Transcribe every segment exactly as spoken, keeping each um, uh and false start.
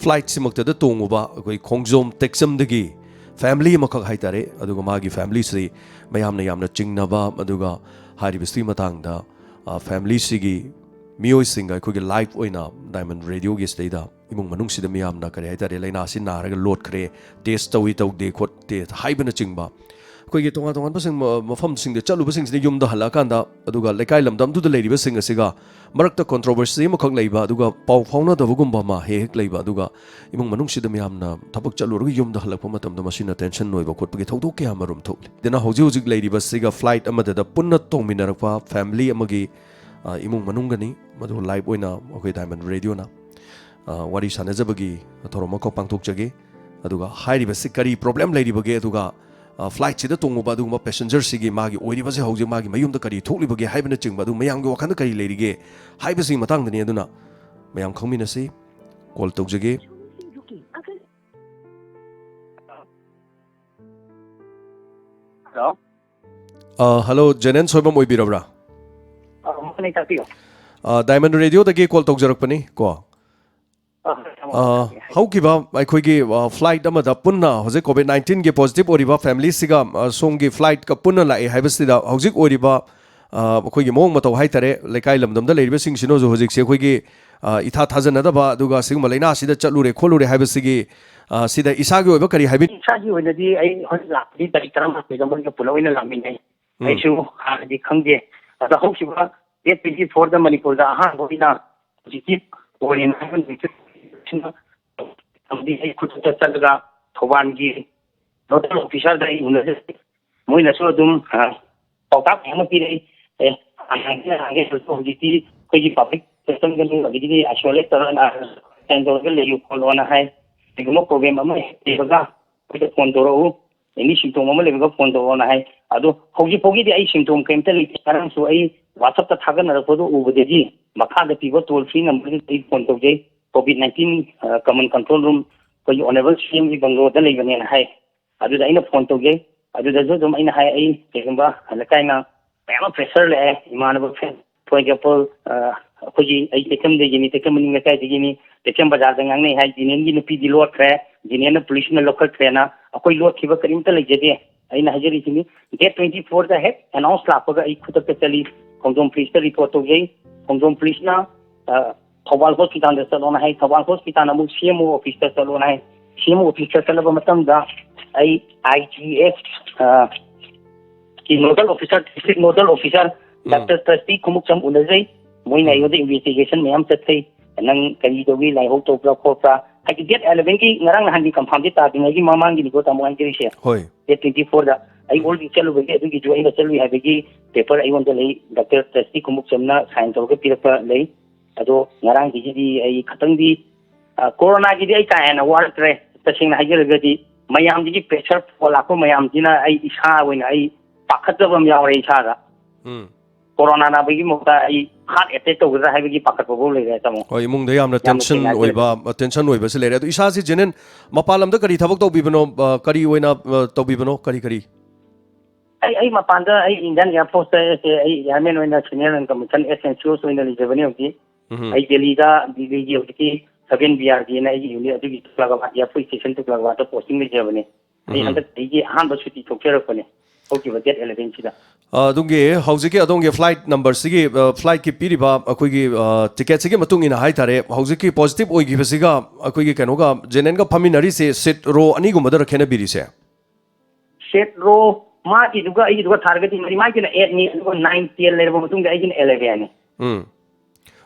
ꯐ꯭ꯂꯥꯏꯠꯁꯤꯃꯛꯇꯗ ꯇꯣꯡꯉꯨꯕ ꯑꯩꯈꯣꯏ ꯈꯣꯡꯖꯣꯝ ꯇꯦꯛꯆꯝꯗꯒꯤ ꯐꯦꯃꯤꯂꯤ ꯑꯃꯈꯛ ꯍꯥꯏꯇꯥꯔꯦ꯫ ꯑꯗꯨꯒ ꯃꯥꯒꯤ ꯐꯦꯃꯤꯂꯤꯁꯤ ꯃꯌꯥꯝꯅ ꯌꯥꯝꯅ ꯆꯤꯡꯅꯕ, ꯑꯗꯨꯒ ꯍꯥꯏꯔꯤꯕꯁꯤꯒꯤ ꯃꯇꯥꯡꯗ, ꯑ, ꯐꯦꯃꯤꯂꯤꯁꯤꯒꯤ ꯃꯤꯑꯣꯏꯁꯤꯡꯒ ꯑꯩꯈꯣꯏꯒꯤ ꯂꯥꯏꯚ ꯑꯣꯏꯅ ꯗꯥꯏꯃꯟ ꯔꯦꯗꯤꯑꯣꯒꯤ ꯁꯤꯗꯩꯗ ꯏꯃꯨꯡ ꯃꯅꯨꯡꯁꯤꯗ ꯃꯤꯌꯥꯝꯅ ꯀꯔꯤ ꯍꯥꯏꯇꯥꯔꯦ, ꯂꯥꯏꯅꯥꯁꯤ ꯅꯥꯔꯒ ꯂꯣꯠꯈ꯭ꯔꯦ, ꯇꯦꯁ ꯇꯧꯏ ꯇꯧꯗꯦ ꯈꯣꯠꯇꯦ ꯍꯥꯏꯕꯅꯆꯤꯡꯕ, ꯑꯩꯈꯣꯏꯒꯤ ꯇꯣꯉꯥꯟ ꯇꯣꯉꯥꯟꯕꯁꯤꯡ, ꯃ-, ꯃꯐꯝꯁꯤꯡꯗ ꯆꯠꯂꯨꯕꯁꯤꯡꯁꯤꯅ ꯌꯨꯝꯗ ꯍꯜꯂꯛꯑꯀꯥꯟꯗ, ꯑꯗꯨꯒ ꯂꯩꯀꯥꯏ ꯂꯝꯗꯝꯗꯨꯗ ꯂꯩꯔꯤꯕꯁꯤꯡ ꯑꯁꯤꯒ ꯃꯔꯛꯇ ꯀꯣꯟꯇ꯭ꯔꯣꯚꯔꯁꯤ ꯑꯃꯈꯛ ꯂꯩꯕ, ꯑꯗꯨꯒ ꯄꯥꯎ ꯐꯥꯎꯅꯗꯕꯒꯨꯝꯕ ꯑꯃ ꯍꯦꯛ ꯍꯦꯛ ꯂꯩꯕ, ꯑꯗꯨꯒ ꯏꯃꯨꯡ ꯃꯅꯨꯡꯁꯤꯗ ꯃꯤꯌꯥꯝꯅ ꯊꯕꯛ ꯆꯠꯂꯨꯔꯒ ꯌꯨꯝꯗ ꯍꯜꯂꯛꯄ ꯃꯇꯝꯗ ꯃꯁꯤꯅ ꯇꯦꯟꯁꯟ ꯑꯣꯏꯕ ꯈꯣꯠꯄꯒꯤ ꯊꯧꯗꯣꯛ ꯀꯌꯥ ꯑꯃꯔꯣꯝ ꯊꯣꯛꯂꯤ꯫ ꯑꯗꯨꯅ ꯍꯧꯖꯤꯛ ꯍꯧꯖꯤꯛ ꯂꯩꯔꯤꯕꯁꯤꯒ ꯐ꯭ꯂꯥꯏꯠ ꯑꯃꯗꯗ ꯄꯨꯟꯅ ꯇꯣꯡꯃꯤꯟꯅꯔꯛꯄ ꯐꯦꯃꯤꯂꯤ ꯑꯃꯒꯤ, ꯑ, ꯏꯃꯨꯡ ꯃꯅꯨꯡꯒꯅꯤ꯫ ꯃꯗꯨ ꯂꯥꯏꯚ ꯑꯣꯏꯅ ꯑꯩꯈꯣꯏ ꯗꯥꯏꯃꯟ ꯔꯦꯗꯤꯑꯣꯅ, ꯑ, ꯋꯥꯔꯤ ꯁꯥꯟꯅꯖꯕꯒꯤ ꯊꯧꯔꯝ ꯑꯃꯈꯛ ꯄꯥꯡꯊꯣꯛꯆꯒꯦ꯫ ꯑꯗꯨꯒ ꯍꯥꯏꯔꯤꯕꯁꯤ ꯀꯔꯤ ꯄ꯭ꯔꯣꯕ꯭ꯂꯦꯝ ꯂꯩꯔꯤꯕꯒꯦ, ꯑꯗꯨꯒ, ꯑ, ꯐ꯭ꯂꯥꯏꯠꯁꯤꯗ ꯇꯣꯡꯉꯨꯕ ꯑꯗꯨꯒꯨꯝꯕ ꯄꯦꯁꯦꯟꯖꯔꯁꯤꯒꯤ ꯃꯥꯒꯤ ꯑꯣꯏꯔꯤꯕꯁꯦ ꯍꯧꯖꯤꯛ ꯃꯥꯒꯤ ꯃꯌꯨꯝꯗ ꯀꯔꯤ ꯊꯣꯛꯂꯤꯕꯒꯦ ꯍꯥꯏꯕꯅꯆꯤꯡꯕ ꯑꯗꯨ ꯃꯌꯥꯝꯒꯤ ꯋꯥꯈꯜꯗ ꯀꯔꯤ ꯂꯩꯔꯤꯒꯦ ꯍꯥꯏꯕꯁꯤꯒꯤ ꯃꯇꯥꯡꯗꯅꯤ꯫ ꯑꯗꯨꯅ ꯃꯌꯥꯝ ꯈꯪꯃꯤꯟꯅꯁꯤ꯫ ꯀꯣꯜ ꯇꯧꯖꯒꯦ꯫ ꯍꯜꯂꯣ꯫ ꯑ, ꯍꯜꯂꯣ, ꯖꯦꯅꯦꯟ ꯁꯣꯏꯕꯝ ꯑꯣꯏꯕꯤꯔꯕ꯭ꯔꯥ? ꯑ, ꯃꯥꯅꯦ, ꯇꯥꯛꯄꯤꯌꯨ꯫ ꯑ, ꯗꯥꯏꯃꯟ ꯔꯦꯗꯤꯑꯣꯗꯒꯤ ꯀꯣꯜ ꯇꯧꯖꯔꯛꯄꯅꯤ ꯀꯣ꯫ ꯑ, ꯑ, ꯍꯥꯏꯕꯤꯌꯨ꯫ ꯍꯧꯈꯤꯕ ꯑꯩꯈꯣꯏꯒꯤ, ꯑ, ꯐ꯭ꯂꯥꯏꯠ ꯑꯃꯗ ꯄꯨꯟꯅ ꯍꯧꯖꯤꯛ ꯀꯣꯚꯤꯗ ꯅꯥꯏꯟꯇꯤꯟꯒꯤ ꯄꯣꯖꯤꯇꯤꯚ ꯑꯣꯏꯔꯤꯕ ꯐꯦꯃꯤꯂꯤꯁꯤꯒ, ꯑ, ꯁꯣꯝꯒꯤ ꯐ꯭ꯂꯥꯏꯠꯀ ꯄꯨꯟꯅ ꯂꯥꯛꯑꯦ ꯍꯥꯏꯕꯁꯤꯗ ꯍꯧꯖꯤꯛ ꯑꯣꯏꯔꯤꯕ, ꯑ, ꯑꯩꯈꯣꯏꯒꯤ ꯃꯑꯣꯡ ꯃꯇꯧ ꯍꯥꯏꯇꯥꯔꯦ, ꯂꯩꯀꯥꯏ ꯂꯝꯗꯝꯗ ꯂꯩꯔꯤꯕꯁꯤꯡꯁꯤꯅꯁꯨ ꯍꯧꯖꯤꯛꯁꯦ ꯑꯩꯈꯣꯏꯒꯤ, ꯑ, ꯏꯊꯥ ꯊꯥꯖꯅꯗꯕ, ꯑꯗꯨꯒ ꯁꯤꯒꯨꯝꯕ ꯂꯥꯏꯅꯥꯁꯤꯗ ꯆꯠꯂꯨꯔꯦ ꯈꯣꯠꯂꯨꯔꯦ ꯍꯥꯏꯕꯁꯤꯒꯤ, ꯑ, ꯁꯤꯗ ꯏꯁꯥꯒꯤ ꯑꯣꯏꯕ ꯀꯔꯤ ꯍꯥꯏꯕꯤ- ꯏꯁꯥꯒꯤ ꯑꯣꯏꯅꯗꯤ ꯑꯩ ꯍꯧꯖꯤꯛ ꯂꯥꯛꯄꯗꯤ ꯇꯥꯔꯤꯛ ꯇꯔꯥꯃꯥꯊꯣꯏꯗ ꯃꯣꯏꯒ ꯄꯨꯂꯞ ꯑꯣꯏꯅ ꯂꯥꯛꯃꯤꯟꯅꯩ꯫ ꯎꯝ꯫ ꯑꯩꯁꯨ ꯍꯥꯟꯅꯗꯤ ꯈꯪꯗꯦ꯫ ꯑꯗꯣ ꯍꯧꯈꯤꯕ ꯗꯦꯠ ꯇ꯭ꯋꯦꯟꯇꯤ ꯐꯣꯔꯗ ꯃꯅꯤꯄꯨꯔꯗ ꯑꯍꯥꯟꯕ ꯑꯣꯏꯅ ꯄꯣꯖꯤꯇꯤꯚ ꯑꯣꯏꯔꯦꯅ ꯍꯥꯏꯕ ꯅꯨꯃꯤꯠꯇꯨ ꯑꯃꯗꯤ ꯑꯩ ꯈꯨꯗꯛꯇ ꯆꯠꯂꯒ ꯊꯧꯕꯥꯜꯒꯤ ꯅꯣꯗꯜ ꯑꯣꯐꯤꯁꯥꯔꯗ ꯑꯩ ꯎꯅꯖꯩ꯫ ꯃꯣꯏꯅꯁꯨ ꯑꯗꯨꯝ, ꯑ, ꯄꯥꯎꯇꯥꯛ ꯃꯌꯥꯝ ꯑꯃ ꯄꯤꯔꯛꯏ꯫ ꯑꯦ, ꯍꯥꯟꯅ ꯍꯥꯟꯅ ꯍꯥꯟꯅ ꯍꯧꯖꯤꯛꯇꯤ ꯑꯩꯈꯣꯏꯒꯤ ꯄꯕ꯭ꯂꯤꯛ ꯄ꯭ꯂꯦꯁꯇꯒꯤ ꯑꯥꯏꯁꯣꯂꯦꯠ ꯇꯧꯔꯒ, ꯀꯩꯅꯣ ꯇꯧꯔꯒ ꯂꯩꯌꯨ ꯈꯣꯠꯂꯣꯅ ꯍꯥꯏ꯫ ꯀꯩꯒꯨꯝꯕ ꯄ꯭ꯔꯣꯕ꯭ꯂꯦꯝ ꯑꯃ ꯍꯦꯛ ꯂꯩꯕꯒ ꯑꯩꯈꯣꯏꯗ ꯐꯣꯟ ꯇꯧꯔꯛꯎ, ꯑꯦꯅꯤ ꯁꯤꯝꯇꯣꯝ ꯑꯃ ꯂꯩꯕꯒ ꯐꯣꯟ ꯇꯧꯔꯛꯑꯣꯅ ꯍꯥꯏ꯫ ꯑꯗꯣ ꯍꯧꯖꯤꯛ ꯐꯥꯎꯒꯤꯗꯤ ꯑꯩ ꯁꯤꯝꯇꯣꯝ ꯀꯩꯝꯇ ꯂꯩꯇꯦ꯫ ꯉꯔꯥꯡꯁꯨ ꯑꯩ ꯋꯥꯆꯞꯇ ꯊꯥꯒꯠꯅꯔꯛꯄꯗꯣ ꯎꯕꯗꯒꯤ ꯃꯈꯥꯗ ꯄꯤꯕ ꯇꯣꯜ ꯐ꯭ꯔꯤ ꯅꯝꯕꯔꯗꯨꯗ ꯑꯩ ꯐꯣꯟ ꯇꯧꯖꯩ꯫ ꯀꯣꯚꯤꯗ ꯅꯥꯏꯟꯇꯤꯟ, ꯑ, ꯀꯃꯟ ꯀꯟꯇ꯭ꯔꯣꯜ ꯔꯨꯝ, ꯑꯩꯈꯣꯏꯒꯤ ꯑꯣꯅꯔꯦꯕꯜ ꯁꯤ ꯑꯦꯝꯒꯤ ꯕꯪꯒ꯭ꯂꯣꯗ ꯂꯩꯕꯅꯦꯅ ꯍꯥꯏ꯫ ꯑꯗꯨꯗ ꯑꯩꯅ ꯐꯣꯟ ꯇꯧꯖꯩ꯫ ꯑꯗꯨꯗꯁꯨ ꯑꯗꯨꯝ ꯑꯩꯅ ꯍꯥꯏ, "ꯑꯩ ꯀꯩꯒꯨꯝꯕ ꯂꯩꯀꯥꯏꯅ ꯃꯌꯥꯝ ꯑꯃ ꯄ꯭ꯔꯦꯁꯔ ꯂꯥꯛꯑꯦ, ꯏꯃꯥꯟꯅꯕ ꯐ꯭ꯔꯦꯟ, ꯐꯣꯔ ꯑꯦꯛꯖꯥꯝꯄꯜ, ꯑ, ꯑꯩꯈꯣꯏꯒꯤ ꯑꯩ ꯇꯦꯛꯆꯝꯗꯒꯤꯅꯤ, ꯇꯦꯛꯆꯝ ꯃꯅꯤꯡ ꯂꯩꯀꯥꯏꯗꯒꯤꯅꯤ, ꯀꯩꯊꯦꯜ ꯕꯖꯥꯔꯗ ꯉꯥꯡꯅꯩ ꯍꯥꯏ, ꯖꯦꯅꯦꯔꯦꯜꯒꯤ ꯅꯨꯄꯤꯗꯤ ꯂꯣꯠꯈ꯭ꯔꯦ, ꯖꯦꯅꯦꯔꯦꯜꯅ ꯄꯨꯂꯤꯁꯅ ꯂꯧꯈꯠꯈ꯭ꯔꯦꯅ꯫ ꯑꯩꯈꯣꯏ ꯂꯣꯠꯈꯤꯕ ꯀꯔꯤꯝꯇ ꯂꯩꯖꯗꯦ꯫ ꯑꯩꯅ ꯍꯥꯏꯖꯔꯤꯁꯤꯅꯤ, ꯗꯦꯠ ꯇ꯭ꯋꯦꯟꯇꯤ ꯐꯣꯔꯗ ꯍꯦꯛ ꯑꯦꯅꯥꯎꯟꯁ ꯂꯥꯛꯄꯒ ꯑꯩ ꯈꯨꯗꯛꯇ ꯆꯠꯂꯤ, ꯈꯣꯡꯖꯣꯝ ꯄꯨꯂꯤꯁꯇ ꯔꯤꯄꯣꯔꯠ ꯇꯧꯖꯩ꯫ ꯈꯣꯡꯖꯣꯝ ꯄꯨꯂꯤꯁꯅ, ꯑ, ꯊꯧꯕꯥꯜ ꯍꯣꯁꯄꯤꯇꯥꯜꯗ ꯆꯠꯂꯣꯅ ꯍꯥꯏ, ꯊꯧꯕꯥꯜ ꯍꯣꯁꯄꯤꯇꯥꯜꯅ ꯑꯃꯨꯛ ꯁꯤ ꯑꯦꯝ ꯑꯣ ꯑꯣꯐꯤꯁꯇ ꯆꯠꯂꯣꯅ ꯍꯥꯏ꯫ ꯁꯤ ꯑꯦꯝ ꯑꯣ ꯑꯣꯐꯤꯁꯇ ꯆꯠꯂꯕ ꯃꯇꯝꯗ ꯑꯩ ꯑꯥꯏ ꯖꯤ ꯑꯦꯁ, ꯑ, ꯀꯤ nodal officer, district nodal officer ꯎꯝ꯫ ꯗꯥꯛꯇꯔ ꯇ꯭ꯔꯁꯇꯤ ꯈꯣꯡꯎꯞꯆꯝ ꯎꯅꯖꯩ꯫ ꯃꯣꯏꯅ ꯎꯝ꯫ ꯑꯩꯉꯣꯟꯗ ꯏꯟꯚꯦꯁꯇꯤꯒꯦꯁꯟ ꯃꯌꯥꯝ ꯆꯠꯊꯩ꯫ ꯅꯪ ꯀꯔꯤ ꯇꯧꯏ, ꯂꯥꯏꯍꯧ ꯇꯧꯕ꯭ꯔꯥ ꯈꯣꯠꯄ꯭ꯔꯥ? ꯍꯥꯏꯗꯤ ꯗꯦꯠ ꯑꯦꯂꯚꯦꯟꯒꯤ ꯉꯔꯥꯡ ꯅꯍꯥꯟꯒꯤ ꯀꯟꯐꯥꯔꯝꯗꯤ ꯇꯥꯗ꯭ꯔꯤꯉꯩꯒꯤ ꯃꯃꯥꯡꯒꯤꯅꯤꯀꯣ ꯇꯥꯃꯣ ꯍꯥꯏꯖꯔꯤꯁꯦ꯫ ꯍꯣꯏ꯫ ꯗꯦꯠ ꯇ꯭ꯋꯦꯟꯇꯤ ꯐꯣꯔꯗ ꯑꯩ ꯎꯝ꯫ ꯑꯣꯜꯔꯦꯗꯤ ꯆꯠꯂꯨꯕꯒꯤ ꯑꯗꯨꯒꯤꯁꯨ ꯑꯩꯅ ꯆꯠꯂꯨꯏ ꯍꯥꯏꯕꯒꯤ ꯄꯦꯄꯔ ꯑꯩꯉꯣꯟꯗ ꯂꯩ꯫ ꯗꯥꯛꯇꯔ ꯇ꯭ꯔꯁꯇꯤ ꯈꯣꯡꯎꯞꯆꯝꯅ ꯁꯥꯏꯟ ꯇꯧꯔꯒ ꯄꯤꯔꯛꯄ ꯂꯩ꯫ ꯑꯗꯣ ꯉꯔꯥꯡꯒꯤꯁꯤꯗꯤ ꯑꯩ ꯈꯇꯪꯗꯤ, ꯑ, ꯀꯣꯔꯣꯅꯥꯒꯤꯗꯤ ꯑꯩ ꯀꯥ ꯍꯦꯟꯅ ꯋꯥꯔꯛꯇ꯭ꯔꯦ꯫ ꯇꯁꯦꯡꯅ ꯍꯥꯏꯖꯔꯒꯗꯤ ꯃꯌꯥꯝꯗꯒꯤ ꯄ꯭ꯔꯦꯁꯔ ꯐꯣꯟ ꯂꯥꯛꯄ ꯃꯌꯥꯝꯁꯤꯅ ꯑꯩ ꯏꯁꯥ ꯑꯣꯏꯅ ꯑꯩ ꯄꯥꯈꯠꯆꯕ ꯑꯃ ꯌꯥꯎꯔꯦ ꯏꯁꯥꯗ꯫ ꯎꯝ꯫ ꯀꯣꯔꯣꯅꯥ ꯅꯥꯕꯒꯤ ꯃꯍꯨꯠꯇ ꯑꯩ ꯍꯥꯔꯠ ꯑꯦꯇꯦꯛ ꯇꯧꯒꯗ꯭ꯔꯥ ꯍꯥꯏꯕꯒꯤ ꯄꯥꯈꯠꯄ ꯐꯥꯎ ꯂꯩꯔꯦ, ꯇꯥꯃꯣ꯫ ꯍꯣꯏ, ꯏꯃꯨꯡꯗ ꯌꯥꯝꯅ ꯌꯥꯝꯅ ꯇꯦꯟꯁꯟ ꯊꯦꯡꯅꯖꯔꯦ꯫ ꯑꯣꯏꯕ, ꯇꯦꯟꯁꯟ ꯑꯣꯏꯕꯁꯨ ꯂꯩꯔꯦ꯫ ꯑꯗꯣ ꯏꯁꯥꯁꯤ ꯖꯦꯅꯦꯔꯦꯜ ꯃꯄꯥꯟ ꯂꯝꯗ ꯀꯔꯤ ꯊꯕꯛ ꯇꯧꯕꯤꯕꯅꯣ? ꯑ, ꯀꯔꯤ ꯑꯣꯏꯅ, ꯑ, ꯇꯧꯕꯤꯕꯅꯣ? ꯀꯔꯤ, ꯀꯔꯤ? ꯑꯩ, ꯑꯩ ꯃꯄꯥꯟꯗ ꯑꯩ ꯏꯟꯗꯤꯌꯥꯟ ꯑꯦꯌꯔ ꯐꯣꯔꯁꯇ ꯑꯩ ꯑꯦꯌꯔꯃꯦꯟ ꯑꯣꯏꯅ ꯁꯤꯅꯤꯌꯔ ꯅꯟ ꯀꯃꯤꯁꯟ ꯑꯦꯁ ꯑꯦꯟ ꯁꯤ ꯑꯣꯁ ꯑꯣꯏꯅ ꯂꯩꯖꯕꯅꯦ ꯍꯧꯖꯤꯛ꯫ ꯎꯝ꯫ ꯑꯩ ꯗꯦꯜꯂꯤꯗ, ꯗꯦꯜꯂꯤꯒꯤ ꯍꯧꯖꯤꯛꯀꯤ ꯁꯚꯦꯟ ꯕꯤ ꯑꯥꯔ ꯗꯤ ꯑꯅ ꯑꯩꯒꯤ ꯌꯨꯅꯤꯠ ꯑꯗꯨꯒꯤ ꯇꯨꯀꯂꯥꯕꯥꯗ ꯑꯦꯌꯔ ꯐꯣꯔꯁ ꯁ꯭ꯇꯦꯁꯟ ꯇꯨꯀꯂꯥꯕꯥꯗꯇ ꯄꯣꯁꯇꯤꯡ ꯂꯩꯖꯕꯅꯦ꯫ ꯑꯩ ꯎꯝ꯫ ꯍꯟꯗꯛ ꯆꯍꯤꯒꯤ ꯑꯍꯥꯟꯕ ꯁꯨꯇꯤ ꯊꯣꯛꯆꯔꯛꯄꯅꯦ, ꯍꯧꯈꯤꯕ ꯗꯦꯠ ꯑꯦꯂꯚꯦꯟꯁꯤꯗ꯫ ꯑ, ꯑꯗꯣꯝꯒꯤ ꯍꯧꯖꯤꯛꯀꯤ ꯑꯗꯣꯝꯒꯤ ꯐ꯭ꯂꯥꯏꯠ ꯅꯝꯕꯔꯁꯤꯒꯤ, ꯑ, ꯐ꯭ꯂꯥꯏꯠꯀꯤ ꯄꯤꯔꯤꯕ ꯑꯩꯈꯣꯏꯒꯤ, ꯑ, ꯇꯤꯀꯦꯠꯁꯤꯒꯤ ꯃꯇꯨꯡ ꯏꯟꯅ ꯍꯥꯏꯇꯥꯔꯦ, ꯍꯧꯖꯤꯛꯀꯤ ꯄꯣꯖꯤꯇꯤꯚ ꯑꯣꯏꯈꯤꯕꯁꯤꯒ ꯑꯩꯈꯣꯏꯒꯤ ꯀꯩꯅꯣꯒ, ꯖꯦꯅꯦꯔꯦꯜꯒ ꯐꯝꯃꯤꯟꯅꯔꯤꯁꯦ ꯁꯤꯠ ꯔꯣ ꯑꯅꯤꯒꯨꯝꯕꯗꯔ ꯈꯦꯠꯅꯕꯤꯔꯤꯁꯦ? ꯁꯤꯠ ꯔꯣ ꯃꯥꯒꯤꯗꯨꯒ ꯑꯩꯒꯤꯗꯨꯒ ꯊꯥꯔꯒꯗꯤ ꯃꯔꯤ, ꯃꯥꯒꯤꯅ ꯑꯩꯠꯅꯤ, ꯑꯗꯨꯒ ꯅꯥꯏꯟ, ꯇꯦꯟ ꯂꯩꯔꯕ ꯃꯇꯨꯡꯗ ꯑꯩꯒꯤꯅ ꯑꯦꯂꯚꯦꯟꯅꯤ꯫ ꯎꯝ꯫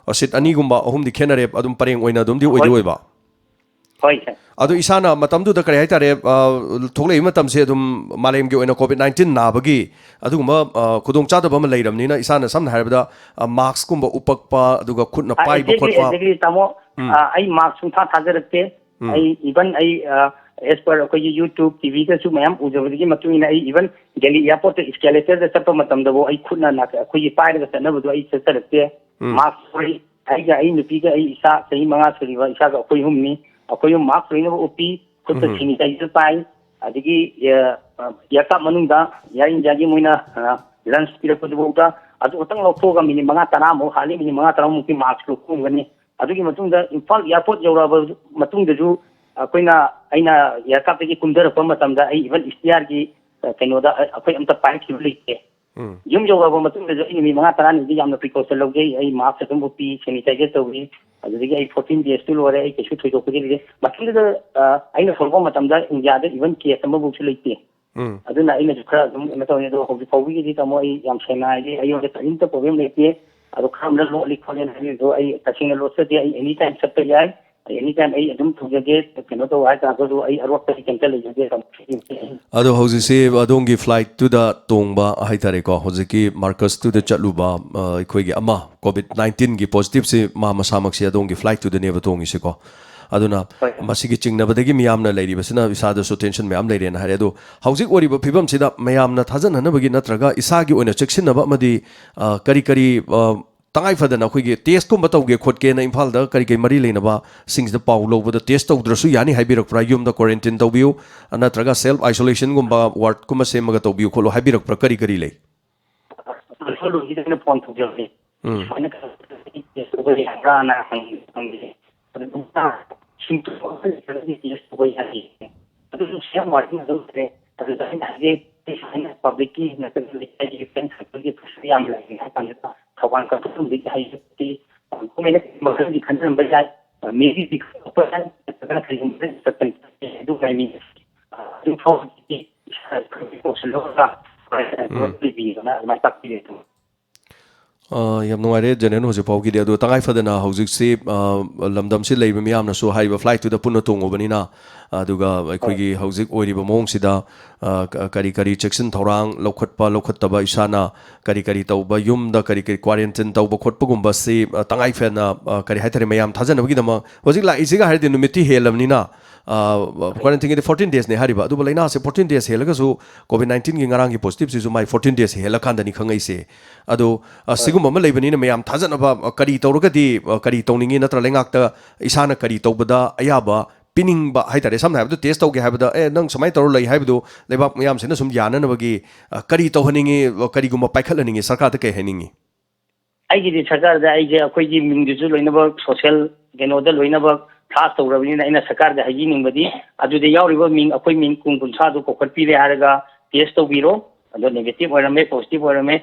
ꯑꯣ, ꯁꯤꯠ ꯑꯅꯤꯒꯨꯝꯕ ꯑꯍꯨꯝꯗꯤ ꯈꯦꯠꯅꯔꯦ, ꯑꯗꯨꯝ ꯄꯔꯦꯡ ꯑꯣꯏꯅ ꯑꯗꯨꯝꯗꯤ ꯑꯣꯏꯗꯤ ꯍꯣꯏ꯫ ꯑꯣꯏꯕ꯫ ꯍꯣꯏ, ꯁꯥꯔ꯫ ꯑꯗꯣ ꯏꯁꯥꯅ ꯃꯇꯝꯗꯨꯗ ꯀꯔꯤ ꯍꯥꯏꯇꯥꯔꯦ, ꯑ, ꯊꯣꯛꯂꯛꯏꯕ ꯃꯇꯝꯁꯦ ꯑꯗꯨꯝ ꯃꯥꯂꯦꯝꯒꯤ ꯑꯣꯏꯅ ꯀꯣꯚꯤꯗ ꯅꯥꯏꯟꯇꯤꯟ ꯅꯥꯕꯒꯤ ꯑꯗꯨꯒꯨꯝꯕ, ꯑ, ꯈꯨꯗꯣꯡꯆꯥꯗꯕ ꯑꯃ ꯂꯩꯔꯕꯅꯤꯅ ꯏꯁꯥꯅ ꯁꯝꯅ ꯍꯥꯏꯔꯕꯗ, ꯑ, ꯃꯥꯛꯁꯀꯨꯝꯕ ꯎꯞꯄꯛꯄ, ꯑꯗꯨꯒ ꯈꯨꯠꯅ ꯑ, ꯄꯥꯏꯕ exactly, ꯈꯣꯠꯄ꯫ Exactly, ꯇꯥꯃꯣ꯫ ꯎꯝ꯫ ꯑ, ꯑꯩ ꯃꯥꯛꯁ ꯁꯨꯡꯊꯥ ꯊꯥꯖꯔꯛꯇꯦ꯫ ꯎꯝ꯫ ꯑꯩ even ꯑꯩ, ꯑ, as per ꯑꯩꯈꯣꯏꯒꯤ YouTube, ꯇꯤ ꯚꯤꯗꯁꯨ ꯃꯌꯥꯝ ꯎꯖꯕꯗꯒꯤ ꯃꯇꯨꯡ ꯏꯟꯅ ꯑꯩ even ꯗꯦꯜꯂꯤ ꯑꯦꯌꯔꯄꯣꯔꯠꯇ ꯏꯁꯀꯦꯂꯦꯇꯔꯗ ꯆꯠꯄ ꯃꯇꯝꯗꯐꯥꯎ ꯑꯩ ꯈꯨꯠꯅ ꯅꯥ-, ꯑꯩꯈꯣꯏꯒꯤ ꯄꯥꯏꯔꯒ ꯆꯠꯅꯕꯗꯣ ꯑꯩ ꯆꯠꯆꯔꯛꯇꯦ꯫ ꯎꯝ꯫ ꯃꯥꯛꯁ ꯐꯨꯔꯤꯠ, ꯑꯩꯒ ꯑꯩ ꯅꯨꯄꯤꯒ ꯑꯩ ꯏꯆꯥ ꯆꯍꯤ ꯃꯉꯥ ꯁꯨꯔꯤꯕ ꯏꯆꯥꯒ ꯑꯩꯈꯣꯏ ꯑꯍꯨꯝꯅꯤ꯫ ꯑꯩꯈꯣꯏ ꯑꯍꯨꯝ ꯃꯥꯛꯁ ꯂꯣꯏꯅꯃꯛ ꯎꯞꯄꯤ, ꯈꯨꯠꯇ ꯎꯝ꯫ ꯁꯦꯅꯤꯇꯥꯏꯖꯔ ꯄꯥꯏ, ꯑꯗꯒꯤ, ꯑ, ꯑ, ꯑꯦꯌꯔꯀ꯭ꯔꯥꯐ ꯃꯅꯨꯡꯗ ꯑꯦꯌꯔ ꯏꯟꯗꯤꯌꯥꯒꯤ ꯃꯣꯏꯅ, ꯑ, ꯂꯟꯁ ꯄꯤꯔꯛꯄꯗꯨꯐꯥꯎꯗ ꯑꯗꯨ ꯈꯛꯇꯪ ꯂꯧꯊꯣꯛꯑꯒ ꯃꯤꯅꯤꯠ ꯃꯉꯥ ꯇꯔꯥꯃꯨꯛ, ꯍꯥꯔꯗꯂꯤ ꯃꯤꯅꯤꯠ ꯃꯉꯥ ꯇꯔꯥꯃꯨꯛꯇꯤ ꯃꯥꯛꯁ ꯂꯧꯊꯣꯛꯑꯝꯒꯅꯤ꯫ ꯑꯗꯨꯒꯤ ꯃꯇꯨꯡꯗ ꯏꯝꯐꯥꯜ ꯑꯦꯌꯥꯔꯄꯣꯔꯠ ꯌꯧꯔꯛꯑꯕ ꯃꯇꯨꯡꯗꯁꯨ ꯑꯩꯈꯣꯏꯅ, ꯑꯩꯅ ꯑꯦꯌꯥꯔꯀ꯭ꯔꯥꯐꯇꯒꯤ ꯀꯨꯝꯊꯔꯛꯄ ꯃꯇꯝꯗ ꯑꯩ ꯏꯚꯟ ꯏꯁꯇꯤꯌꯥꯔꯒꯤ, ꯑ, ꯀꯩꯅꯣꯗ, ꯑ, ꯑꯩꯈꯣꯏ ꯑꯝꯇ ꯄꯥꯏꯔꯛꯈꯤꯕ ꯂꯩꯇꯦ꯫ ꯎꯝ꯫ ꯌꯨꯝ ꯌꯧꯔꯛꯑꯕ ꯃꯇꯨꯡꯗꯁꯨ ꯑꯩ ꯅꯨꯃꯤꯠ ꯃꯉꯥ ꯇꯔꯥꯅꯤꯗꯤ ꯌꯥꯝꯅ ꯄ꯭ꯔꯤꯀꯣꯁꯟ ꯂꯧꯖꯩ꯫ ꯑꯩ ꯃꯥꯁꯛ ꯑꯗꯨꯝ ꯎꯞꯄꯤ, ꯁꯦꯅꯤꯇꯥꯏꯖꯔ ꯇꯧꯏ꯫ ꯑꯗꯨꯗꯒꯤ ꯑꯩ ꯐꯣꯔꯇꯤꯟ ꯗꯦꯖꯇꯨ ꯂꯣꯏꯔꯦ, ꯑꯩ ꯀꯩꯁꯨ ꯊꯣꯏꯗꯣꯛꯄꯗꯤ ꯂꯩꯇꯦ꯫ ꯃꯊꯪꯗ, ꯑ, ꯑꯩꯅ ꯊꯣꯛꯂꯛꯄ ꯃꯇꯝꯗ ꯏꯟꯗꯤꯌꯥꯗ ꯏꯚꯟ ꯀꯦꯁ ꯑꯃꯐꯥꯎꯁꯨ ꯂꯩꯇꯦ꯫ ꯎꯝ꯫ ꯑꯗꯨꯅ ꯑꯩꯅꯁꯨ ꯈꯔ ꯑꯗꯨꯝ ꯀꯩꯅꯣ ꯇꯧꯅꯤ꯫ ꯑꯗꯣ ꯍꯧꯖꯤꯛ ꯐꯥꯎꯕꯒꯤꯗꯤ, ꯇꯥꯃꯣ, ꯑꯩ ꯌꯥꯝ ꯁꯦꯡꯅ ꯍꯥꯏꯗꯤ ꯑꯩꯉꯣꯟꯗ ꯀꯔꯤꯝꯇ ꯄ꯭ꯔꯣꯕ꯭ꯂꯦꯝ ꯂꯩꯇꯦ꯫ ꯑꯗꯣ ꯈꯔ ꯑꯃꯅ ꯂꯣꯠꯂꯤ ꯈꯣꯠꯂꯦꯅ ꯍꯥꯏꯕꯤꯕꯗꯣ ꯑꯩ ꯇꯁꯦꯡꯅ ꯂꯣꯠꯆꯗꯦ꯫ ꯑꯩ ꯑꯦꯅꯤ ꯇꯥꯏꯝ ꯆꯠꯄ ꯌꯥꯏ, ꯑꯩ ꯑꯦꯅꯤ ꯇꯥꯏꯝ ꯑꯩ ꯑꯗꯨꯝ ꯇꯧꯖꯒꯦ꯫ ꯀꯩꯅꯣ ꯇꯧꯕ ꯍꯥꯏꯇꯥꯔꯒꯁꯨ ꯑꯩ ꯑꯔꯣꯠꯄꯗꯤ ꯀꯩꯝꯇ ꯂꯩꯖꯗꯦ, ꯇꯥꯃꯣ꯫ ꯑꯗꯣ ꯍꯧꯖꯤꯛꯁꯤ ꯑꯗꯣꯝꯒꯤ ꯐ꯭ꯂꯥꯏꯠꯇꯨꯗ ꯇꯣꯡꯕ ꯍꯥꯏꯇꯥꯔꯦꯀꯣ, ꯍꯧꯖꯤꯛꯀꯤ ꯃꯥꯔꯀꯁꯇꯨꯗ ꯆꯠꯂꯨꯕ, ꯑ, ꯑꯩꯈꯣꯏꯒꯤ ꯑꯃ ꯀꯣꯚꯤꯗ ꯅꯥꯏꯟꯇꯤꯟꯒꯤ ꯄꯣꯖꯤꯇꯤꯚꯁꯤ ꯃꯥ ꯃꯁꯥꯃꯛꯁꯤ ꯑꯗꯣꯝꯒꯤ ꯐ꯭ꯂꯥꯏꯠꯇꯨꯗꯅꯦꯕ ꯇꯣꯡꯉꯤꯁꯤꯀꯣ꯫ ꯑꯗꯨꯅ ꯍꯣꯏ꯫ ꯃꯁꯤꯒꯤ ꯆꯤꯡꯅꯕꯗꯒꯤ ꯃꯤꯌꯥꯝꯅ ꯂꯩꯔꯤꯕꯁꯤꯅ ꯏꯁꯥꯗꯁꯨ ꯇꯦꯟꯁꯟ ꯃꯌꯥꯝ ꯂꯩꯔꯦꯅ ꯍꯥꯏꯔꯦ꯫ ꯑꯗꯣ ꯍꯧꯖꯤꯛ ꯑꯣꯏꯔꯤꯕ ꯐꯤꯕꯝꯁꯤꯗ ꯃꯌꯥꯝꯅ ꯊꯥꯖꯅꯅꯕꯒꯤ ꯅꯠꯇ꯭ꯔꯒ ꯏꯁꯥꯒꯤ ꯑꯣꯏꯅ ꯆꯦꯛꯁꯤꯟꯅꯕ ꯑꯃꯗꯤ, ꯑ, ꯀꯔꯤ ꯀꯔꯤ, ꯑ, ꯇꯉꯥꯏ ꯐꯗꯅ ꯑꯩꯈꯣꯏꯒꯤ ꯇꯦꯁꯀꯨꯝꯕ ꯇꯧꯒꯦ ꯈꯣꯠꯀꯦꯅ ꯏꯝꯐꯥꯜꯗ ꯀꯔꯤ ꯀꯔꯤ ꯃꯔꯤ ꯂꯩꯅꯕꯁꯤꯡꯁꯤꯗ ꯄꯥꯎ ꯂꯧꯕꯗ ꯇꯦꯁ ꯇꯧꯗ꯭ꯔꯁꯨ ꯌꯥꯅꯤ ꯍꯥꯏꯕꯤꯔꯛꯄ꯭ꯔꯥ? ꯌꯨꯝꯗ ꯀ꯭ꯋꯥꯔꯦꯟꯇꯤꯟ ꯇꯧꯕꯤꯌꯨ, ꯅꯠꯇ꯭ꯔꯒ ꯁꯦꯜꯐ ꯑꯥꯏꯁꯣꯂꯦꯁꯟꯒꯨꯝꯕ ꯋꯥꯔꯗꯀꯨꯝꯕ ꯁꯦꯝꯃꯒ ꯇꯧꯕꯤꯌꯨ ꯈꯣꯠꯂꯨ ꯍꯥꯏꯕꯤꯔꯛꯄ꯭ꯔꯥ? ꯀꯔꯤ ꯀꯔꯤ ꯂꯩ? ꯀꯟꯇ꯭ꯔꯣꯜ ꯔꯨꯝꯁꯤꯗ ꯑꯩꯅ ꯐꯣꯟ ꯇꯧꯖꯕꯅꯦ꯫ ꯎꯝ꯫ ꯁꯨꯃꯥꯏꯅ ꯇꯦꯁ ꯇꯧꯕ ꯌꯥꯕ꯭ꯔꯥꯅ ꯍꯪ-, ꯍꯪꯕꯁꯦ꯫ ꯑꯗꯨꯝ ꯁꯤꯝꯇꯣꯝ ꯑꯃ ꯂꯩꯇ꯭ꯔꯒꯗꯤ ꯇꯦꯁ ꯇꯧꯕ ꯌꯥꯏ꯫ ꯑꯗꯨꯁꯨ ꯁꯦꯝ ꯋꯥꯔꯗꯤꯡ ꯑꯗꯨꯝ ꯂꯩꯔꯦ꯫ ꯑꯗꯨꯗ ꯑꯩꯅ ꯍꯥꯏꯖꯩ, ꯑꯩ ꯁꯨꯃꯥꯏꯅ ꯄꯕ꯭ꯂꯤꯛꯀꯤ ꯅꯠꯇ꯭ꯔꯒ ꯂꯩꯀꯥꯏꯒꯤ ꯐ꯭ꯔꯦꯟ ꯁꯥꯔꯀꯜꯒꯤ ꯄꯩꯁꯥ ꯌꯥꯝ ꯂꯩꯔꯦ ꯍꯥꯏ ꯀꯥꯟꯗ ꯊꯧꯕꯥꯜ ꯀꯟꯇ꯭ꯔꯣꯜ ꯔꯨꯝꯗꯒꯤ ꯍꯥꯏꯖꯕꯗꯤ ꯒꯣꯔꯃꯦꯟꯅ ꯃꯈꯜꯒꯤ ꯈꯟꯖꯔꯝꯕ ꯌꯥꯏ, ꯃꯦꯔꯤꯗꯤ ꯈꯟꯗꯣꯛꯄ ꯌꯥꯏ, ꯅꯠꯇ꯭ꯔꯒꯅ ꯀꯔꯤꯒꯨꯝꯕ ꯆꯠꯄꯅꯤ ꯑꯗꯨ ꯉꯥꯏꯃꯤꯟꯅꯁꯤ꯫ ꯑꯗꯨ ꯐꯥꯎꯕꯗꯤ ꯏꯁꯥ ꯈꯔ ꯄ꯭ꯔꯤꯀꯣꯁꯟ ꯂꯧꯔꯒ ꯎꯝ꯫ ꯂꯩꯕꯤꯌꯣꯅ ꯑꯗꯨꯃꯥꯏꯅ ꯇꯥꯛꯄꯤꯔꯦ꯫ ꯑ, ꯌꯥꯝ ꯅꯨꯡꯉꯥꯏꯔꯦ ꯖꯦꯅꯦꯔꯦꯜ ꯍꯧꯖꯤꯛ ꯐꯥꯎꯒꯤꯗꯤ꯫ ꯑꯗꯣ ꯇꯉꯥꯏ ꯐꯗꯅ ꯍꯧꯖꯤꯛꯁꯤ, ꯑ, ꯂꯝꯗꯝꯁꯤ ꯂꯩꯕ ꯃꯤꯌꯥꯝꯅꯁꯨ ꯍꯥꯏꯔꯤꯕ ꯐ꯭ꯂꯥꯏꯠꯇꯨꯗ ꯄꯨꯟꯅ ꯇꯣꯡꯉꯨꯕꯅꯤꯅ, ꯑꯗꯨꯒ ꯑꯩꯈꯣꯏꯒꯤ ꯍꯣꯏ꯫ ꯍꯧꯖꯤꯛ ꯑꯣꯏꯔꯤꯕ ꯃꯑꯣꯡꯁꯤꯗ, ꯑ, ꯀ-, ꯀꯔꯤ ꯀꯔꯤ ꯆꯦꯛꯁꯤꯟ ꯊꯧꯔꯥꯡ ꯂꯧꯈꯠꯄ ꯂꯧꯈꯠꯇꯕ, ꯏꯁꯥꯅ ꯀꯔꯤ ꯀꯔꯤ ꯇꯧꯕ, ꯌꯨꯝꯗ ꯀꯔꯤ ꯀꯔꯤ ꯀ꯭ꯋꯥꯔꯦꯟꯇꯤꯟ ꯇꯧꯕ ꯈꯣꯠꯄꯒꯨꯝꯕꯁꯤ, ꯑ, ꯇꯉꯥꯏ ꯐꯗꯅ, ꯑ, ꯀꯔꯤ ꯍꯥꯏꯇꯥꯔꯦ, ꯃꯌꯥꯝ ꯊꯥꯖꯅꯕꯒꯤꯗꯃꯛ ꯍꯧꯖꯤꯛ ꯂꯥꯛꯏꯁꯤꯒ ꯍꯥꯏꯔꯗꯤ ꯅꯨꯃꯤꯠꯇꯤ ꯍꯦꯜꯂꯕꯅꯤꯅ, ꯑ, ꯀ꯭ꯋꯥꯔꯦꯟꯇꯤꯟꯒꯤꯗꯤ ꯐꯣꯔꯇꯤꯟ ꯗꯦꯖꯅꯦ ꯍꯥꯏꯔꯤꯕ, ꯑꯗꯨꯕꯨ ꯂꯥꯏꯅꯥꯁꯦ ꯐꯣꯔꯇꯤꯟ ꯗꯦꯖ ꯍꯦꯜꯂꯒꯁꯨ ꯀꯣꯚꯤꯗ ꯅꯥꯏꯟꯇꯤꯟꯒꯤ ꯉꯔꯥꯡꯒꯤ ꯄꯣꯖꯤꯇꯤꯚꯁꯤꯁꯨ ꯃꯥꯏ ꯐꯣꯔꯇꯤꯟ ꯗꯦꯖ ꯍꯦꯜꯂꯀꯥꯟꯗꯅꯤ ꯈꯪꯉꯛꯏꯁꯦ꯫ ꯑꯗꯣ, ꯑ, ꯍꯣꯏ꯫ ꯁꯤꯒꯨꯝꯕ ꯑꯃ ꯂꯩꯕꯅꯤꯅ ꯃꯌꯥꯝ ꯊꯥꯖꯅꯕ, ꯑ, ꯀꯔꯤ ꯇꯧꯔꯒꯗꯤ, ꯑ, ꯀꯔꯤ ꯇꯧꯅꯤꯡꯉꯤ ꯅꯠꯇ꯭ꯔ ꯂꯩꯉꯥꯛꯇ ꯏꯁꯥꯅ ꯀꯔꯤ ꯇꯧꯕꯗ ꯑꯌꯥꯕ ꯄꯤꯅꯤꯡꯕ ꯍꯥꯏꯇꯥꯔꯦ꯫ ꯁꯝꯅ ꯍꯥꯏꯔꯕꯗ ꯇꯦꯁ ꯇꯧꯒꯦ ꯍꯥꯏꯕꯗ, "ꯑꯦ, ꯅꯪ ꯁꯨꯃꯥꯏꯅ ꯇꯧꯔ ꯂꯩ" ꯍꯥꯏꯕꯗꯨ ꯂꯩꯕꯥꯛ ꯃꯌꯥꯝꯁꯤꯅ ꯁꯨꯝ ꯌꯥꯅꯅꯕꯒꯤ, ꯑ, ꯀꯔꯤ ꯇꯧꯍꯟꯅꯤꯡꯉꯤ, ꯑ, ꯀꯔꯤꯒꯨꯝꯕ ꯄꯥꯏꯈꯠꯍꯟꯅꯤꯡꯉꯤ, ꯁꯔꯀꯥꯔꯗ ꯀꯩ ꯍꯥꯏꯅꯤꯡꯉꯤ? ꯑꯩꯒꯤꯗꯤ ꯁꯔꯀꯥꯔꯗ ꯑꯩꯁꯦ ꯑꯩꯈꯣꯏꯒꯤ ꯃꯤꯡꯗꯨꯁꯨ ꯂꯣꯏꯅꯃꯛ ꯁꯣꯁꯦꯜ ꯀꯩꯅꯣꯗ ꯂꯣꯏꯅꯃꯛ ꯐ꯭ꯂꯥꯁ ꯇꯧꯔꯕꯅꯤꯅ, ꯑꯩꯅ ꯁꯔꯀꯥꯔꯗ ꯍꯥꯏꯖꯅꯤꯡꯕꯗꯤ, ꯑꯗꯨꯗ ꯌꯥꯎꯔꯤꯕ ꯃꯤꯡ, ꯑꯩꯈꯣꯏ ꯃꯤꯡ ꯀꯨꯟ ꯀꯨꯟꯊ꯭ꯔꯥꯗꯨ ꯀꯧꯈꯠꯄꯤꯔꯦ ꯍꯥꯏꯔꯒ ꯇꯦꯁ ꯇꯧꯕꯤꯔꯣ꯫ ꯑꯗꯣ ꯅꯦꯒꯦꯇꯤꯚ ꯑꯣꯏꯔꯝꯃꯦ, ꯄꯣꯖꯤꯇꯤꯚ ꯑꯣꯏꯔꯝꯃꯦ,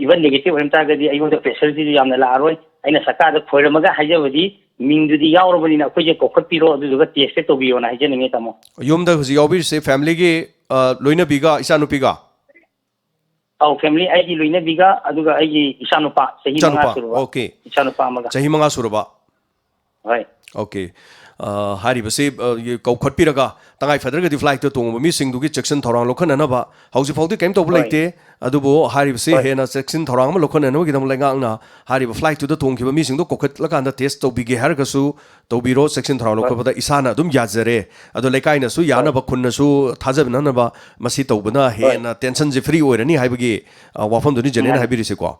ꯏꯚꯟ ꯅꯦꯒꯦꯇꯤꯚ ꯑꯣꯏꯔꯝ ꯇꯥꯔꯒꯗꯤ ꯑꯩꯉꯣꯟꯗ ꯄ꯭ꯔꯦꯁꯔꯁꯤꯁꯨ ꯌꯥꯝꯅ ꯂꯥꯛꯑꯔꯣꯏ꯫ ꯑꯩꯅ ꯁꯔꯀꯥꯔꯗ ꯈꯣꯏꯔꯝꯃꯒ ꯍꯥꯏꯖꯕꯗꯤ, ꯃꯤꯡꯗꯨꯗꯤ ꯌꯥꯎꯔꯕꯅꯤꯅ ꯑꯩꯈꯣꯏꯁꯦ ꯀꯧꯈꯠꯄꯤꯔꯣ, ꯑꯗꯨꯗꯨꯒ ꯇꯦꯁꯁꯦ ꯇꯧꯕꯤꯌꯣꯅ ꯍꯥꯏꯖꯅꯤꯡꯉꯦ, ꯇꯥꯃꯣ꯫ ꯌꯨꯝꯗ ꯍꯧꯖꯤꯛ ꯌꯥꯎꯕꯤꯔꯤꯁꯦ ꯐꯦꯃꯤꯂꯤꯒꯤ, ꯑ, ꯂꯣꯏꯅꯕꯤꯒ ꯏꯆꯥꯅꯨꯄꯤꯒ? ꯑꯧ, ꯐꯦꯃꯤꯂꯤ, ꯑꯩꯒꯤ ꯂꯣꯏꯅꯕꯤꯒ, ꯑꯗꯨꯒ ꯑꯩꯒꯤ ꯏꯆꯥꯅꯨꯄꯥ ꯆꯍꯤ ꯃꯉꯥ ꯏꯆꯥꯅꯨꯄꯥ, ꯁꯨꯔꯕ꯫ ꯑꯣꯀꯦ꯫ ꯏꯆꯥꯅꯨꯄꯥ ꯑꯃꯒ꯫ ꯆꯍꯤ ꯃꯉꯥ ꯁꯨꯔꯕ꯫ ꯍꯣꯏ꯫ ꯑꯣꯀꯦ꯫ ꯑ, ꯍꯥꯏꯔꯤꯕꯁꯤ, ꯑ, ꯀꯧꯈꯠꯄꯤꯔꯒ ꯇꯉꯥꯏ ꯐꯗ꯭ꯔꯒꯗꯤ ꯐ꯭ꯂꯥꯏꯠꯇ ꯇꯣꯡꯕ ꯃꯤꯁꯤꯡꯗꯨꯒꯤ ꯆꯦꯛꯁꯤꯟ ꯊꯧꯔꯥꯡ ꯂꯧꯈꯠꯅꯅꯕ ꯍꯧꯖꯤꯛ ꯐꯥꯎꯗꯤ ꯀꯔꯤꯝ ꯇꯧꯕ ꯍꯣꯏ꯫ ꯂꯩꯇꯦ꯫ ꯑꯗꯨꯕꯨ ꯍꯥꯏꯔꯤꯕꯁꯤ ꯍꯣꯏ꯫ ꯍꯦꯟꯅ ꯆꯦꯛꯁꯤꯟ ꯊꯧꯔꯥꯡ ꯑꯃ ꯂꯧꯈꯠꯅꯅꯕꯒꯤꯗꯃꯛ ꯂꯩꯉꯥꯛꯅ ꯍꯥꯏꯔꯤꯕ ꯐ꯭ꯂꯥꯏꯠꯇꯨꯗ ꯇꯣꯡꯈꯤꯕ ꯃꯤꯁꯤꯡꯗꯣ ꯀꯧꯈꯠꯂꯀꯥꯟꯗ ꯇꯦꯁ ꯇꯧꯕꯤꯒꯦ ꯍꯥꯏꯔꯒꯁꯨ ꯇꯧꯕꯤꯔꯣ꯫ ꯆꯦꯛꯁꯤꯟ ꯊꯧꯔꯥꯡ ꯍꯣꯏ꯫ ꯂꯧꯈꯠꯄꯗ ꯏꯁꯥꯅ ꯑꯗꯨꯝ ꯌꯥꯖꯔꯦ꯫ ꯑꯗꯣ ꯂꯩꯀꯥꯏꯅꯁꯨ ꯍꯣꯏ꯫ ꯌꯥꯅꯕ, ꯈꯨꯟꯅꯁꯨ ꯊꯥꯖꯅꯅꯕ ꯃꯁꯤ ꯇꯧꯕꯅ ꯍꯣꯏ꯫ ꯍꯦꯟꯅ ꯇꯦꯟꯁꯟꯁꯦ ꯐ꯭ꯔꯤ ꯑꯣꯏꯔꯅꯤ ꯍꯥꯏꯕꯒꯤ, ꯑ, ꯋꯥꯐꯝꯗꯨꯅꯤ ꯖꯦꯅꯦꯅ ꯃꯥꯅꯤ꯫ ꯍꯥꯏꯕꯤꯔꯤꯁꯤꯀꯣ꯫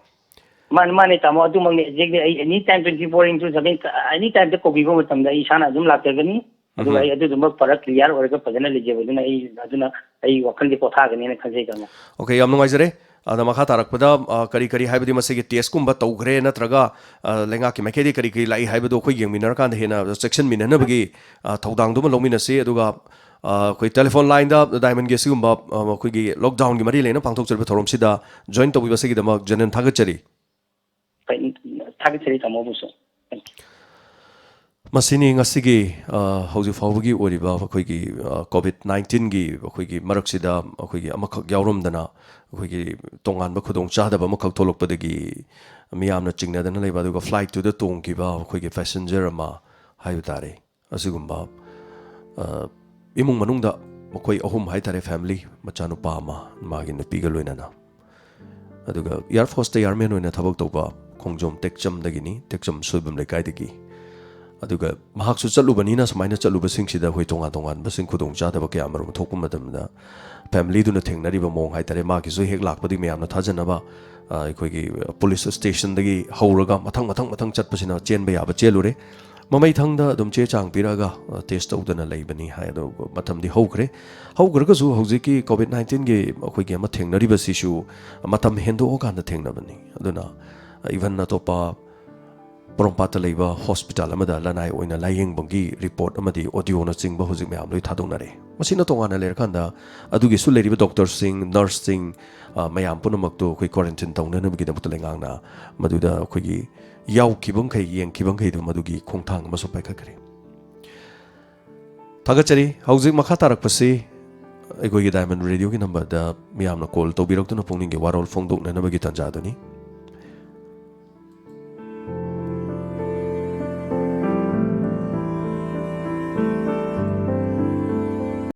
ꯃꯥꯅꯤ, ꯃꯥꯅꯤ, ꯇꯥꯃꯣ, ꯑꯗꯨꯃꯛꯅꯤ꯫ ꯑꯦꯛꯖꯦꯛꯂꯤ ꯑꯩ any time, twenty four into seven, any ꯇꯥꯏꯝꯗ ꯀꯧꯕꯤꯕ ꯃꯇꯝꯗ ꯑꯩ ꯏꯁꯥꯅ ꯑꯗꯨꯝ ꯂꯥꯛꯆꯒꯅꯤ꯫ ꯑꯗꯨꯒ ꯎꯝꯍꯨꯝ꯫ ꯑꯩ ꯑꯗꯨꯗꯨꯃ ꯄꯨꯔꯥ ꯀ꯭ꯂꯤꯌꯥꯔ ꯑꯣꯏꯔꯒ ꯐꯖꯅ ꯂꯩꯖꯕꯗꯨꯅ ꯑꯩ, ꯑꯗꯨꯅ ꯑꯩ ꯋꯥꯈꯜꯁꯦ ꯄꯣꯊꯥꯒꯅꯤꯅ ꯈꯟꯖꯩ, ꯇꯥꯃꯣ꯫ ꯑꯣꯀꯦ, ꯌꯥꯝ ꯅꯨꯡꯉꯥꯏꯖꯔꯦ꯫ ꯑꯗ ꯃꯈꯥ ꯇꯥꯔꯛꯄꯗ, ꯑ, ꯀꯔꯤ ꯀꯔꯤ ꯍꯥꯏꯕꯗꯤ ꯃꯁꯤꯒꯤ ꯇꯦꯁꯀꯨꯝꯕ ꯇꯧꯈ꯭ꯔꯦ ꯅꯠꯇ꯭ꯔꯒ, ꯑ, ꯂꯩꯉꯥꯛꯀꯤ ꯃꯥꯏꯀꯩꯗꯒꯤ ꯀꯔꯤ ꯀꯔꯤ ꯂꯥꯛꯏ ꯍꯥꯏꯕꯗꯣ ꯑꯩꯈꯣꯏ ꯌꯦꯡꯃꯤꯟꯅꯔꯀꯥꯟꯗ ꯍꯦꯟꯅ ꯆꯦꯛꯁꯤꯟꯃꯤꯟꯅꯅꯕꯒꯤ, ꯑ, ꯊꯧꯗꯥꯡꯗꯨꯃ ꯂꯧꯃꯤꯟꯅꯁꯤ꯫ ꯑꯗꯨꯒ, ꯑ, ꯑꯩꯈꯣꯏ ꯇꯦꯂꯤꯐꯣꯟ ꯂꯥꯏꯟꯗ ꯗꯥꯏꯃꯟꯒꯤ ꯑꯁꯤꯒꯨꯝꯕ, ꯑ, ꯑꯩꯈꯣꯏꯒꯤ ꯂꯣꯛꯗꯥꯎꯟꯒꯤ ꯃꯔꯤ ꯂꯩꯅ ꯄꯥꯡꯊꯣꯛꯆꯔꯤꯕ ꯊꯧꯔꯝꯁꯤꯗ ꯖꯣꯏꯟ ꯇꯧꯕꯤꯕꯁꯤꯒꯤꯗꯃꯛ ꯖꯦꯅꯦꯟ ꯊꯥꯒꯠꯆꯔꯤ꯫ ꯊꯥꯒꯠꯆꯔꯤ ꯇꯥꯃꯣꯕꯨꯁꯨ꯫ Thank you꯫ ꯃꯁꯤꯅꯤ ꯉꯁꯤꯒꯤ, ꯑ, ꯍꯧꯖꯤꯛ ꯐꯥꯎꯕꯒꯤ ꯑꯣꯏꯔꯤꯕ ꯑꯩꯈꯣꯏꯒꯤ, ꯑ, ꯀꯣꯚꯤꯗ ꯅꯥꯏꯟꯇꯤꯟꯒꯤ ꯑꯩꯈꯣꯏꯒꯤ ꯃꯔꯛꯁꯤꯗ ꯑꯩꯈꯣꯏꯒꯤ ꯑꯃꯈꯛ ꯌꯥꯎꯔꯝꯗꯅ ꯑꯩꯈꯣꯏꯒꯤ ꯇꯣꯉꯥꯟꯕ ꯈꯨꯗꯣꯡꯆꯥꯗꯕ ꯑꯃꯈꯛ ꯊꯣꯛꯂꯛꯄꯗꯒꯤ ꯃꯤꯌꯥꯝꯅ ꯆꯤꯡꯅꯗꯅ ꯂꯩꯕ, ꯑꯗꯨꯒ ꯐ꯭ꯂꯥꯏꯠꯇꯨꯗ ꯇꯣꯡꯈꯤꯕ ꯑꯩꯈꯣꯏꯒꯤ ꯄꯦꯁꯦꯟꯖꯔ ꯑꯃ ꯍꯥꯏꯕ ꯇꯥꯔꯦ, ꯑꯁꯤꯒꯨꯝꯕ, ꯑ, ꯏꯃꯨꯡ ꯃꯅꯨꯡꯗ ꯃꯈꯣꯏ ꯑꯍꯨꯝ ꯍꯥꯏ ꯇꯥꯔꯦ, ꯐꯦꯃꯤꯂꯤ, ꯃꯆꯥꯅꯨꯄꯥ ꯑꯃ, ꯃꯥꯒꯤ ꯅꯨꯄꯤꯒ ꯂꯣꯏꯅꯅ, ꯑꯗꯨꯒ ꯑꯦꯌꯥꯔ ꯐꯣꯔꯁꯇ ꯑꯦꯌꯥꯔꯃꯦꯟ ꯑꯣꯏꯅ ꯊꯕꯛ ꯇꯧꯕ ꯈꯣꯡꯖꯣꯝ ꯇꯦꯛꯆꯝꯗꯒꯤꯅꯤ, ꯇꯦꯛꯆꯝ ꯁꯣꯏꯕꯝ ꯂꯩꯀꯥꯏꯗꯒꯤ꯫ ꯑꯗꯨꯒ ꯃꯍꯥꯛꯁꯨ ꯆꯠꯂꯨꯕꯅꯤꯅ, ꯁꯨꯃꯥꯏꯅ ꯆꯠꯂꯨꯕꯁꯤꯡꯁꯤꯗ ꯑꯩꯈꯣꯏ ꯇꯣꯉꯥꯟ ꯇꯣꯉꯥꯟꯕꯁꯤꯡ ꯈꯨꯗꯣꯡꯆꯥꯗꯕ ꯀꯌꯥ ꯃꯔꯨꯝ ꯊꯣꯛꯄ ꯃꯇꯝꯗ ꯐꯦꯃꯤꯂꯤꯗꯨꯅ ꯊꯦꯡꯅꯔꯤꯕ ꯃꯑꯣꯡ ꯍꯥꯏ ꯇꯥꯔꯦ, ꯃꯥꯒꯤꯁꯨ ꯍꯦꯛ ꯂꯥꯛꯄꯗꯤ ꯃꯌꯥꯝꯅ ꯊꯥꯖꯅꯕ, ꯑ, ꯑꯩꯈꯣꯏꯒꯤ ꯄꯨꯂꯤꯁ ꯁ꯭ꯇꯦꯁꯟꯗꯒꯤ ꯍꯧꯔꯒ ꯃꯊꯪ ꯃꯊꯪ ꯃꯊꯪ ꯆꯠꯄꯁꯤꯅ ꯆꯦꯟꯕ ꯌꯥꯕ ꯆꯦꯜꯂꯨꯔꯦ꯫ ꯃꯃꯩꯊꯪꯗ ꯑꯗꯨꯝ ꯆꯦ ꯆꯥꯡ ꯄꯤꯔꯛꯑꯒ, ꯑ, ꯇꯦꯁ ꯇꯧꯗꯅ ꯂꯩꯕꯅꯤ ꯍꯥꯏ꯫ ꯑꯗꯣ ꯃꯇꯝꯗꯤ ꯍꯧꯈ꯭ꯔꯦ꯫ ꯍꯧꯈ꯭ꯔꯒꯁꯨ ꯍꯧꯖꯤꯛꯀꯤ ꯀꯣꯚꯤꯗ ꯅꯥꯏꯟꯇꯤꯟꯒꯤ ꯑꯩꯈꯣꯏꯒꯤ ꯑꯃ ꯊꯦꯡꯅꯔꯤꯕꯁꯤꯁꯨ ꯃꯇꯝ ꯍꯦꯟꯗꯣꯛꯑꯀꯥꯟꯗ ꯊꯦꯡꯅꯕꯅꯤ꯫ ꯑꯗꯨꯅ ꯏꯚꯟ ꯑꯇꯣꯞꯄ ꯄꯣꯔꯣꯝꯄꯥꯠꯇ ꯂꯩꯕ ꯍꯣꯁꯄꯤꯇꯥꯜ ꯑꯃꯗ ꯂꯅꯥꯏ ꯑꯣꯏꯅ ꯂꯥꯌꯦꯡꯕꯒꯤ ꯔꯤꯄꯣꯔꯠ ꯑꯃꯗꯤ ꯑꯣꯗꯤꯑꯣꯅꯆꯤꯡꯕ ꯍꯧꯖꯤꯛ ꯃꯌꯥꯝ ꯂꯣꯏ ꯊꯥꯗꯣꯛꯅꯔꯦ꯫ ꯃꯁꯤꯅ ꯇꯣꯉꯥꯟꯅ ꯂꯩꯔꯀꯥꯟꯗ ꯑꯗꯨꯒꯤꯁꯨ ꯂꯩꯔꯤꯕ ꯗꯣꯛꯇꯔꯁꯤꯡ, ꯅꯔꯁꯁꯤꯡ, ꯑ, ꯃꯌꯥꯝ ꯄꯨꯝꯅꯃꯛꯇꯨ ꯑꯩꯈꯣꯏ ꯀ꯭ꯋꯥꯔꯦꯟꯇꯤꯟ ꯇꯧꯅꯅꯕꯒꯤꯗꯃꯛꯇ ꯂꯩꯉꯥꯛꯅ ꯃꯗꯨꯗ ꯑꯩꯈꯣꯏꯒꯤ ꯌꯥꯎꯈꯤꯕ ꯃꯈꯩ, ꯌꯦꯡꯈꯤꯕ ꯃꯈꯩꯗꯨ ꯃꯗꯨꯒꯤ ꯈꯣꯡꯊꯥꯡ ꯑꯃꯁꯨ ꯄꯥꯏꯈꯠꯈ꯭ꯔꯦ꯫ ꯊꯥꯒꯠꯆꯔꯤ꯫ ꯍꯧꯖꯤꯛ ꯃꯈꯥ ꯇꯥꯔꯛꯄꯁꯤ ꯑꯩꯈꯣꯏꯒꯤ ꯗꯥꯏꯃꯟ ꯔꯦꯗꯤꯑꯣꯒꯤ ꯅꯝꯕꯔꯗ ꯃꯤꯌꯥꯝꯅ ꯀꯣꯜ ꯇꯧꯕꯤꯔꯛꯇꯨꯅ ꯄꯨꯛꯅꯤꯡꯒꯤ ꯋꯥꯔꯣꯜ ꯐꯣꯡꯗꯣꯛꯅꯅꯕꯒꯤ ꯇꯥꯟꯖꯥꯗꯨꯅꯤ꯫